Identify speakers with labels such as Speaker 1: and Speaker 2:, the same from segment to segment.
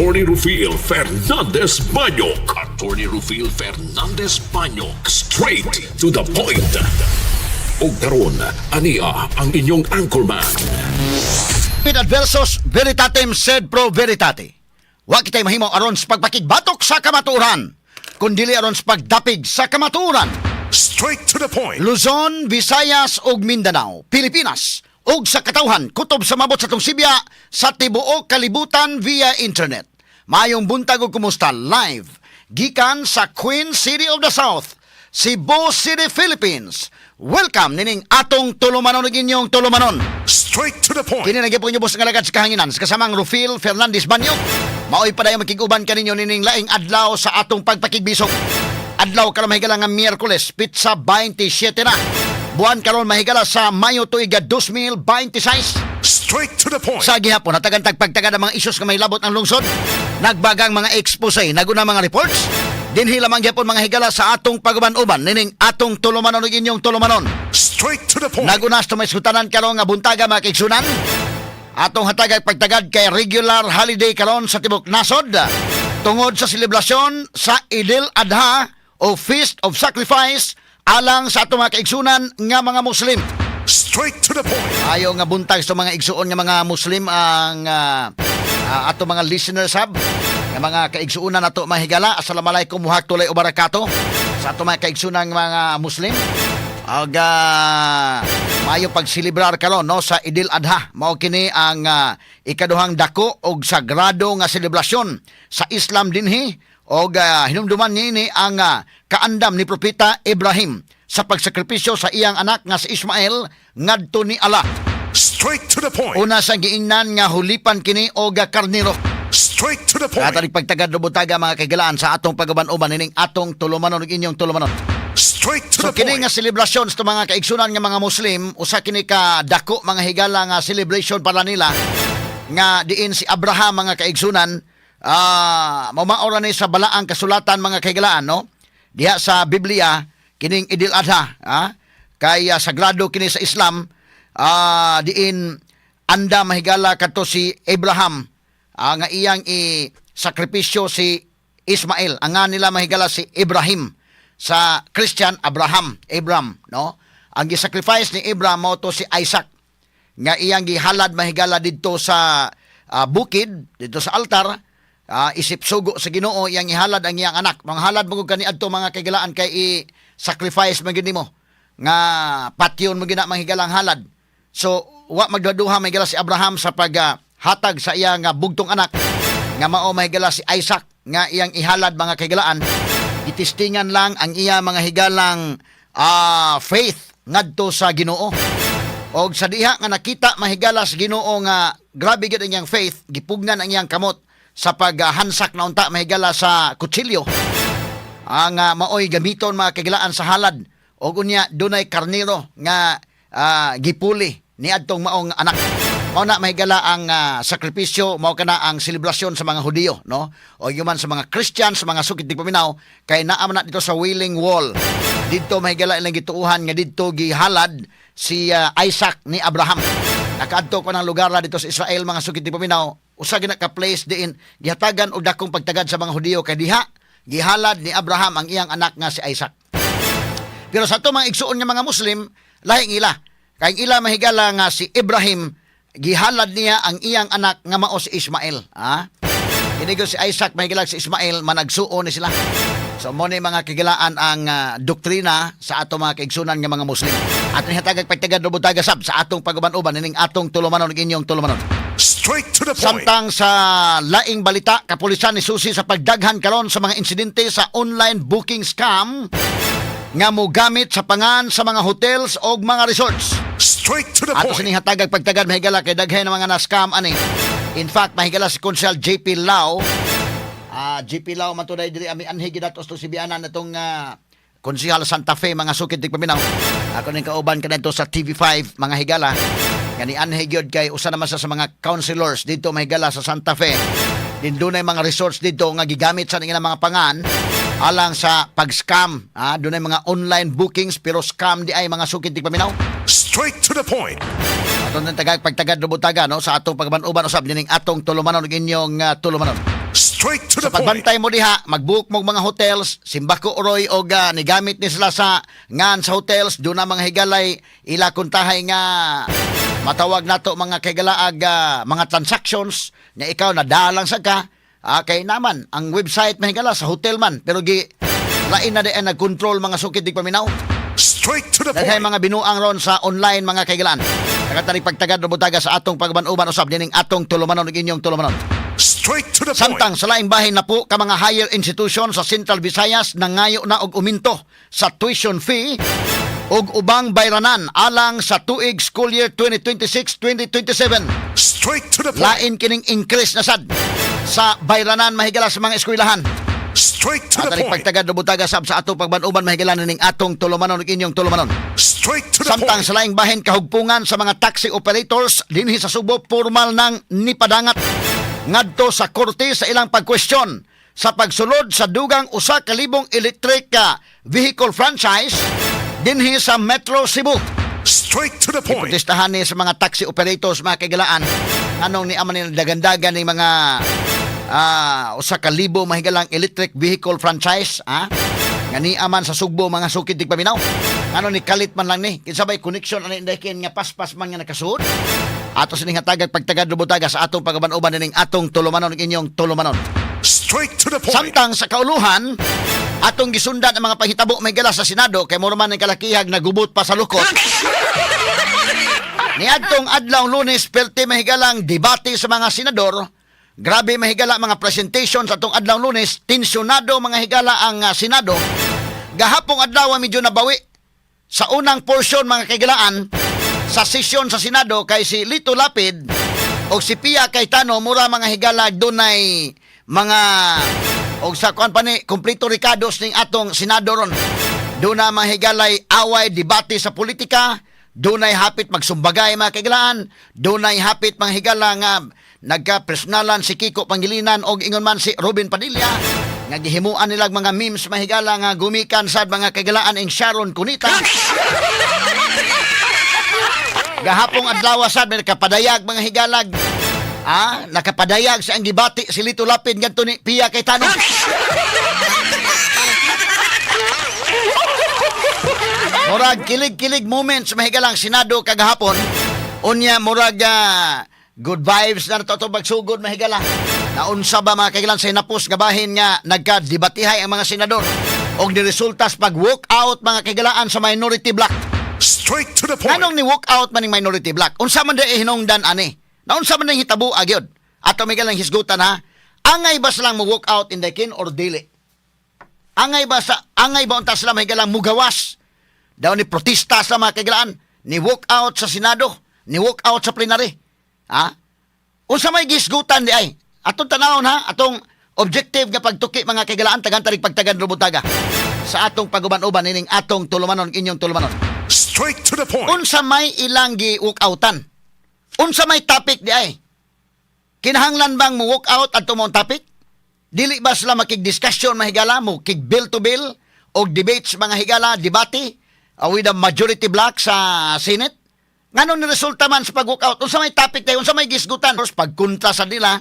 Speaker 1: Attorney Rufil Fernandez Banyok. Attorney Rufil Fernandez Banyok. Straight to the point. Ug karon, ania ang inyong anchorman.
Speaker 2: With adversus veritatem sed pro veritate. Wa kitay mahimo aron sa pagpakigbatok sa kamatuoran, kundili aron sa pagdapig sa kamatuoran.
Speaker 1: Straight to the point.
Speaker 2: Luzon, Visayas ug Mindanao, Pilipinas ug sa katawhan kutob sa mabot sa atong sibya sa tibuok kalibutan via internet. Maayong buntag ug kumusta live gikan sa Queen City of the South, Cebu City, Philippines. Welcome nining atong tulumanon ug inyong tulumanon.
Speaker 1: Straight to the point.
Speaker 2: Kini na gyapon bus nga alagad sa kahanginan sa kasamang Rufil Fernandez Banyok. Maoy padayon makig-uban kaninyo nining laing adlaw sa atong pagpakigbisog. Adlaw karon, mahigala, nga Miyerkules, petsa 27 na. Buwan karon, mahigala, sa Mayo tuig 2026.
Speaker 1: Straight to the point.
Speaker 2: Sa gihapon, hatagan tag pagtagad ang mga isyus nga mahilabot ang lungsod. Nagbagang mga expose, naguna mga reports. Dinhi lamang gyapon, mga higala, sa atong paguban-uban nining atong tulumanon ug inyong tulumanon.
Speaker 1: Straight to the point.
Speaker 2: Nagunas to may sutanan karon nga buntaga, mga kaigsunan. Atong hatagay pagtagad kay regular holiday karon sa tibok nasod tungod sa selebrasyon sa Idil Adha o Feast of Sacrifice alang sa atong mga kaigsunan nga mga Muslim.
Speaker 1: Straight to the point.
Speaker 2: Ayo nga buntag sa mga igsuon nga mga Muslim ang ato mga listeners hab nga mga kaigsuonan nato, mahigala. Assalamualaikum warahmatullahi wabarakatuh sa ato mga kaigsunan nga mga Muslim. Ug maayo pagselebrar karon, no, sa Idil Adha. Mao kini ang ikaduhang dako og sagrado nga selebrasyon sa Islam dinhi og hinumduman niini ang kaandam ni Propeta Ibrahim sa pagsakripisyo sa iyang anak nga si Ismael ngadto ni Allah.
Speaker 1: Straight to the point.
Speaker 2: Una sa giingnan nga hulipan kini og karniro.
Speaker 1: Straight to the point.
Speaker 2: Atong pagtagad butaga, mga kahigalaan, sa atong pag-uban-uban nining atong tulumanon ug inyong tulumanon.
Speaker 1: Straight to
Speaker 2: So
Speaker 1: the
Speaker 2: kini
Speaker 1: point.
Speaker 2: nga selebrasyon sa mga kaigsunan nga mga Muslim, usa kini ka dako, mga higala, nga celebration para nila nga diin si Abraham, mga kaigsunan, mao ni sa balaang kasulatan, mga kahigalaan, no? Diha sa Biblia kining Idil Adha, kay sagrado kini sa Islam, diin anda, mahigala, kadto si Abraham nga iyang i sakripisyo si Ismael. Ang nga nila, mahigala, si Ibrahim, sa Christian Abraham, Abram, no? Ang gisacrifice ni Abraham mao to si Isaac nga iyang gihalad, mahigala, didto sa bukid, didto sa altar, isip sugo sa Ginoo, iyang ihalad ang iyang anak. Mga halad mo kani adto, mga kahigalaan, kay i-sacrifice man gyud nimo nga patyon mo gina, mga halad. So wa magduha, mahigala, si Abraham sa paghatag sa iya nga bugtong anak nga mao, mahigala, si Isaac nga iyang ihalad, mga kahigalaan. Gitistingan lang ang iya, mga higalang, faith ngadto sa Ginoo. Og sa diha nga nakita, mahigala, sa Ginoo nga grabe gyud ang iyang faith, gipugnan ang iyang kamot sa paghansak na unta, mahigala, sa kutsilyo ang maoy gamiton, mga kahigalaan, sa halad. Og unya dunay karniro nga gipuli ni adtong maong anak. Mao na, mahigala, ang sakripisyo, mao kana ang selebrasyon sa mga Hudiyo, no, o human sa mga Christian, sa mga sukit di paminaw, kay naa man na dito sa Wailing Wall didto, mahigala, ilang gituuhan nga didto gihalad si Isaac ni Abraham. Nakaadto ko ng lugar na dito sa Israel, mga sukit di paminaw. Usa gina ka place diin gihatagan og dakong pagtagad sa mga Hudiyo kay diha gihalad ni Abraham ang iyang anak nga si Isaac. Pero sa ato mga igsuon nga mga Muslim, lahing ila. Kay ang ila, mahigala, nga si Ibrahim, gihalad niya ang iyang anak nga mao si Ismael. Ha? Kini si Isaac, mahigala, si Ismael, managsuon ni sila. So mo ni, mga kahigalaan, ang doktrina sa ato mga kaigsunan nga mga Muslim. Ato ni hatagag pagtagad butaga sab sa atong paguban-uban nining atong tulumanon ug inyong tulumanon.
Speaker 1: Straight to the point.
Speaker 2: Samtang sa laing balita, kapulisan ni susi sa pagdaghan karon sa mga insidente sa online booking scam nga mogamit sa pangan sa mga hotels o mga resorts.
Speaker 1: Straight to the
Speaker 2: Ato
Speaker 1: point.
Speaker 2: sining hatagag pagtagad, mahigala, kay daghan ng mga na-scam ani. In fact, mahigala, si Konsehal JP Lau, JP Lau man to diri ami anhi gid ato sa Sibianan atong Konsehal Santa Fe, mga sukit di paminaw. Ako ning kauban kanadto sa TV5, mga higala. Gani anhi gyud kay usa naman sa mga councilors dito, mahigala, sa Santa Fe. Din dunay mga resorts dito nga gigamit sa ilang mga pangan alang sa pag-scam. Dunay mga online bookings pero scam di ay, mga sukit di paminaw.
Speaker 1: Straight to the point.
Speaker 2: Ato nang tagag pagtagad butaga, no, sa atong pagban-uban usab nining atong tulumanon ug inyong tulumanon.
Speaker 1: Straight to
Speaker 2: Sa
Speaker 1: the point.
Speaker 2: pagbantay mo diha, magbook mo og mga hotels, simbako oroy og nigamit ni sila sa ngan sa hotels, doon na, mga higalay, ila kuntahay nga matawag nato, mga kagalaag, mga transactions nga ikaw nadalang sa ka, kay naman ang website, mga higala, sa hotel man, pero gi lain na di ang nag-control, mga sukid di paminaw.
Speaker 1: Straight to the
Speaker 2: Daghay
Speaker 1: point.
Speaker 2: mga binuang ron sa online, mga kaigalaan. Nakatarik pagtagad butaga sa atong pagban-uban usab dining atong tulumanon ug inyong tulumanon.
Speaker 1: Straight to the point.
Speaker 2: Samtang sa laing bahin, napo ka mga higher institution sa Central Visayas nangayo na og uminto sa tuition fee ug ubang bayranan alang sa tuig school year 2026-2027.
Speaker 1: Straight to the point.
Speaker 2: Lain kining increase na sad sa bayranan, mahigala, sa mga eskwelahan.
Speaker 1: Straight to the
Speaker 2: Atarik
Speaker 1: point.
Speaker 2: pagtagad butaga sab sa atong pagban-uban, mahigala, ning atong tulumanon ug inyong tulumanon.
Speaker 1: Straight to the
Speaker 2: Samtang
Speaker 1: point.
Speaker 2: sa laing bahin, kahugpungan sa mga taxi operators dinhi sa Subo formal nang nipadangat ngadto sa korte sa ilang pagkwestiyon sa pagsulod sa dugang 1,000 electric vehicle franchise dinhi sa Metro Cebu.
Speaker 1: Straight to the point.
Speaker 2: Protestahan ni sa mga taxi operators, mga kaigalaan, anong ni aman nila dagandagan ni mga 1,000, mahigalang, electric vehicle franchise, nga ni aman sa Sugbo, mga sukid di paminaw? Ano ni kalit man lang ni, kinsa bay connection ani indakin nga paspas man nga nakasuod? Ato sining hatagag pagtagad lubutaga sa atong pagaban-uban ning atong tulumanon ug inyong tulumanon.
Speaker 1: Straight to the point.
Speaker 2: Samtang sa kauluhan, atong gisundan ang mga panghitabo, may gala, sa Senado kay mura man ang kalakihag nagubot pa sa lukot. Niadtong adlaw Lunes, perti, mahigalang, debate sa mga senador. Grabe, mahigala, mga presentation sa atong adlaw Lunes, tensyonado, mga higala, ang Senado. Gahapong adlaw medyo nabawi sa unang portion, mga kaigalaan, sa sesyon sa Senado kay si Lito Lapid o si Pia Cayetano mura, mga higala, dunay mga og sa kuan pa ni kompleto rekados ning atong Senado ron. Doon na, mga higalay, away, debate sa politika, dunay hapit magsumbagay, mga kaigalaan, dunay hapit, mga higala, nga nagka-personalan si Kiko Pangilinan og ingon man si Robin Padilla nga gihimuan nilang mga memes, mahigala, nga gumikan sad, mga kaigalaan, ing Sharon Cuneta. Gahapong adlaw sad may nakapadayag, mga higalag. Nakapadayag sa ang gibati si Lito Lapid ngadto ni Pia Cayetano. Murag kilig-kilig moments, mahigalang, Senado kagahapon. Unya murag good vibes na to pagsugod, mahigala. Naunsa ba, mga kaigalan, sa hinapos nga bahin nga nagkadebatihay ang mga senador og niresulta sa pag walk out, mga kaigalaan, sa minority bloc.
Speaker 1: Straight to the point.
Speaker 2: Nganong ni walk out man ning minority bloc? Unsa man di hinungdan ani? Naunsa man ning hitabo agyod? Ato may galang hisgutan ha. Angay ba silang mo walk out in the kin or dili? Angay ba unta sila, may galang, mugawas? Daw ni protesta sa mga kaigalaan, ni walk out sa Senado, ni walk out sa plenary. Ha? Unsa may gisgutan di ay? Atong tanawon ha, atong objective nga pagtuki, mga kaigalaan, tagan tarig pagtagan rubutaga sa atong paguban-uban ining atong tulumanon, inyong tulumanon.
Speaker 1: Straight to the point.
Speaker 2: Unsa may ilang gi walk outan? Unsa may topic di ay? Kinahanglan bang mo walk out adto mo ang topic? Dili ba sila makig-discussion, mahigala, mo kig bill to bill og debates, mga higala, debate with the majority bloc sa Senate? Nganong ni resulta man sa pag-walk out? Unsa may topic tayo? Unsa may gisgutan? First, pagkontra sa nila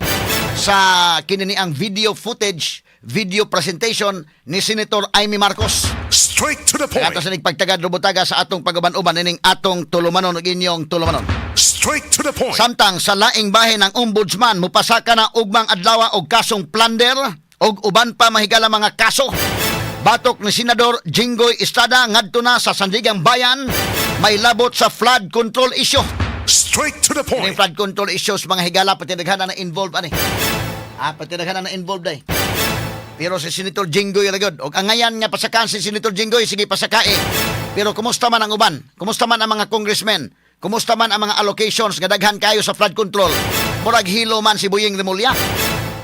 Speaker 2: sa kinini ang video footage, video presentation ni Senator Imee Marcos.
Speaker 1: Straight to the
Speaker 2: Kaya
Speaker 1: point.
Speaker 2: ato sa nagpagtagad rubutaga sa atong pag-uban-uban ining atong tulumanon ug inyong tulumanon.
Speaker 1: Straight to the point.
Speaker 2: Samtang sa laing bahin, ng ombudsman mupasaka na ugmang adlaw og kasong plunder og uban pa, mahigala, mga kaso. Batok ni Senador Jinggoy Estrada ngadto na sa Sandigang Bayan may labot sa flood control issue.
Speaker 1: Straight to the
Speaker 2: Kining
Speaker 1: point.
Speaker 2: flood control issues, mga higala, pati daghan na involved ani. Pati daghan na involved ay. Pero si Senator Jinggoy ra gyud. Og angayan nga pasakaan si Senator Jinggoy, sige, pasakae. Pero kumusta man ang uban? Kumusta man ang mga congressmen? Kumusta man ang mga allocations nga daghan kayo sa flood control? Murag hilo man si Boying Remulla.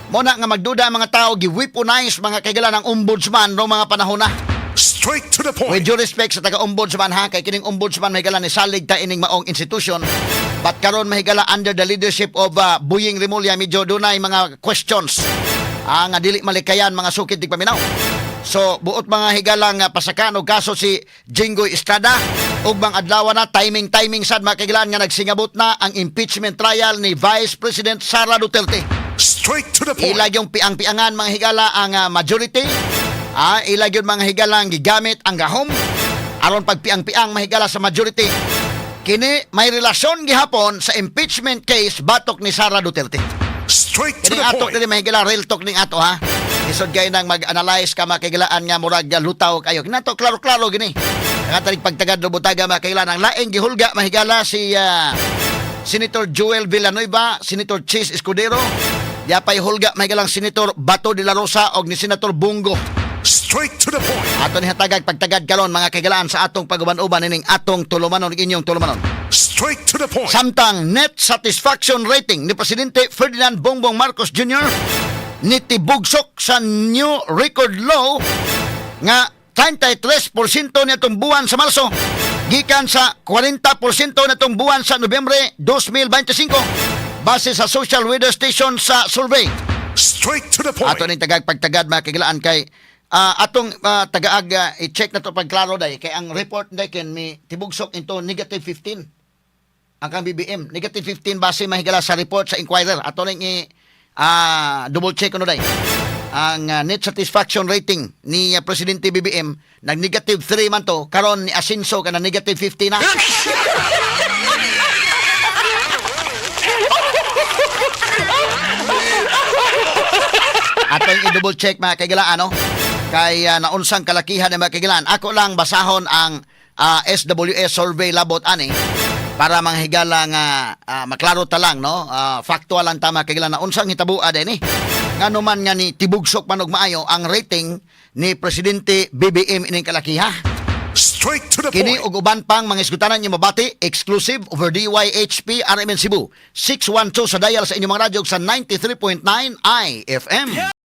Speaker 2: Mo na nga magduda ang mga tao, gi-weaponize, mga kaigala, ng ombudsman no mga panahon na.
Speaker 1: Straight to the
Speaker 2: With
Speaker 1: point.
Speaker 2: due respect sa taga-ombudsman ha, kay kining ombudsman, mahigala, ni salig ta ining maong institution. But karon, mahigala, under the leadership of Boying Remulla, medyo dunay mga questions. Nga dili malikayan, mga sukid di paminaw. So buot, mga higala, nga pasakan og kaso si Jinggoy Estrada ug bang adlaw na, timing timing sad, mga kahigalaan, nga nagsingabot na ang impeachment trial ni Vice President Sara Duterte.
Speaker 3: Straight to the point.
Speaker 2: Ila yung piang-piangan, mga higala, ang majority. Ila yung, mga higala, ang gigamit ang gahom aron pagpiang-piang, mahigala, sa majority. Kini may relasyon gihapon sa impeachment case batok ni Sara Duterte.
Speaker 3: Straight to
Speaker 2: Kini
Speaker 3: the
Speaker 2: ato
Speaker 3: point.
Speaker 2: dili, mahigala, real talk ning ato, ha. Isod kay nang mag-analyze ka, makigilaan nga murag lutaw kayo. Kinato klaro-klaro gini. Ang pagtagad butaga, makailan ang laing gihulga, mahigala, si Senator Joel Villanueva, Senator Chiz Escudero, yapay hulga, mahigalang, Senator Bato de la Rosa og ni Senator Bong Go.
Speaker 3: Straight to the point.
Speaker 2: Ato ni hatagag pagtagad karon, mga kaigalaan, sa atong paguban-uban ining atong tulumanon, inyong tulumanon.
Speaker 3: Straight to the point.
Speaker 2: Samtang net satisfaction rating ni Presidente Ferdinand Bongbong Marcos Jr. nitibugsok sa new record low nga 33% nitong buwan sa Marso gikan sa 40% nitong buwan sa Nobyembre 2025 base sa Social Weather Station sa survey.
Speaker 3: Straight to the point.
Speaker 2: Ato ning tagag pagtagad, mga kagilaan, kay atong tagaag i-check na to pagklaro day kay ang report day ken mi tibugsok into negative 15 ang kang BBM, negative 15 base, mahigala, sa report sa Inquirer. Ato ning i double check ano day ang net satisfaction rating ni Presidente BBM. Nag negative 3 man to, karon ni asenso kana negative 15 na. Atong i-double check, mga kaigalaan, no? Kay naunsang kalakihan ng mga kaigalaan. Ako lang basahon ang SWS survey labot ani para mga higala nga maklaro ta lang, no? Factual lang ta, mga kaigalaan, na unsang hitabuad ini. Ngano man nga ni tibugsok man og maayo ang rating ni Presidente BBM ining kalakiha.
Speaker 3: Straight to the
Speaker 2: Kini
Speaker 3: point.
Speaker 2: ug uban pang mga isgutanan niyo mabati exclusive over DYHP RMN Cebu 612 sa dial sa inyong mga radyo ug sa 93.9 IFM.